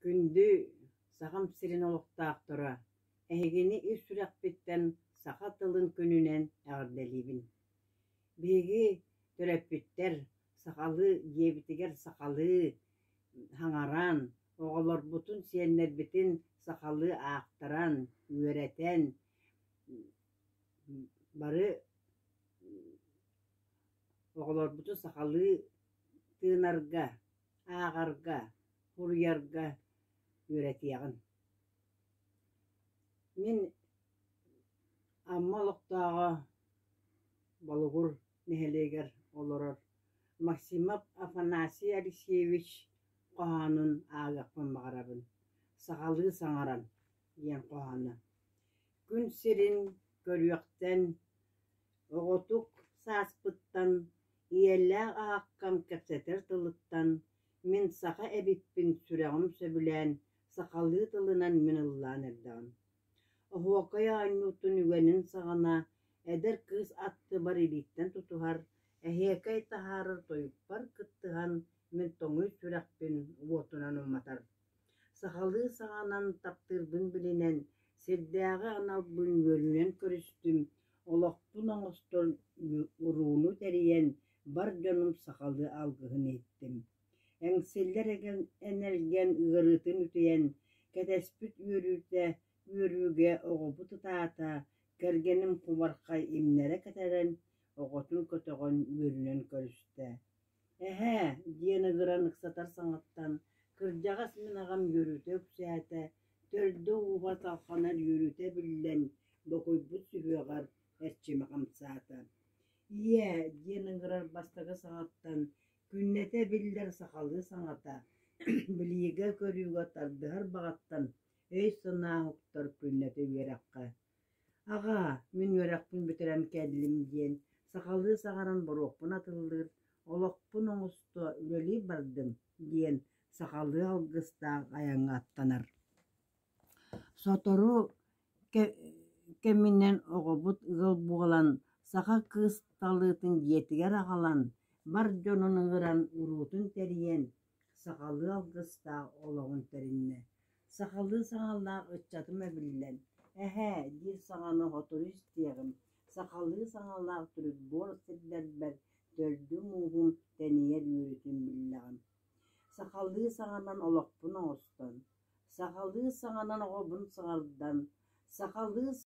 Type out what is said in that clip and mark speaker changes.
Speaker 1: Күндү Сахам сирин олохтоохторо, эһигини ис сүрэхпиттэн Саха тылын күнүнэн эҕэрдэлиибин! Биһиги төрөппүттэр сахалыы дьиэбитигэр сахалыы саҥаран, оҕолорбутун, сиэннэрбитин сахалыы аахтаран, үөрэтэн, бары оҕолорбутун сахалыы тыынарга, ааҕарга, суруйарга үөрэтиэҕин. Мин Амма олохтооҕо Болугур нэһилиэгэр олорор Максимов Афанасий Алексеевич хоһоонун ааҕыахпын баҕарабын «Сахалыы саҥаран» диэн хоһооно. Күн сирин көрүөхтэн, оҕотук сааспыттан, ийэлээх аһаххам кэпсэтэр тылыттан мин саха эбиппин сүрэҕим сөбүлээн, сахалыы тылынан мин ыллаан эрдэҕим. Оһуокай оонньуутун үгэнин саҕана эдэр кыыс аттыбар илииттэн тутуһар, эһиэкэй таһаарар тойукпар кыттыһан мин тоҥуй сүрэхпин уотунан уматар. Сахалыы саҥанан таптыырбын билинэн, сирдээҕи аналбын үөрүүнэн көрүстүм, олохпун оҥостон урууну тэрийэн, бар дьонум сахалыы алгыһын иһиттим. Эҥсиллэр энэлгэн ыарыытын үтүйэн, кэтэспит үөрүүтэ үөрүүгэ оҕобут ытаата, кэргэним кубархай имнэрэ кэтэрэн, оҕотун көтөҕөн үөрүүнэн көрүстэ. «Эһээ» диэн ыҥыран ыксатар саҥаттан кырдьаҕас мин аҕам үөрүүтэ үксээтэ, төрдө-ууһа салҕанар үөрүүтэ биллэн, бокуйбут сүһүөҕэр эрчимэ хамсаата. «Ийээ» диэн ыҥырар бастакы саҥаттан күннэтэ биллэр сахалыы саҥата, билиигэ-көрүүгэ тардыһар баҕаттан өй-санаа уһуктар күннэтэ үөрэххэ «Аҕаа, мин үөрэхпин бүтэрэн кэллим» диэн сахалыы саҥаран боруокпун атыллыыр, олохпун оҥосто үлэлии бардым диэн сахалыы алгыстаах айаҥҥа аттанар. Сотору кэминэн оҕобут ыал буолан, саха кыыс талыытын дьиэтигэр аҕалан, бар дьонун ыҥыран уруутун тэрийэн, сахалыы алгыстаах олоҕун тэриннэ. Сахалыы саҥалаах ыччатым эбиллэн, «Эһээ» диир саҥаны сотору истиэҕим, сахалыы саҥалаах төрүт-буор сирдэрбэр төрдүм-ууһум тэнийэр үөрүүтүн биллэҕим. Сахалыы саҥанан олохпун оҥостон, сахалыы саҥанан оҕобун саҥардан, сахалыы.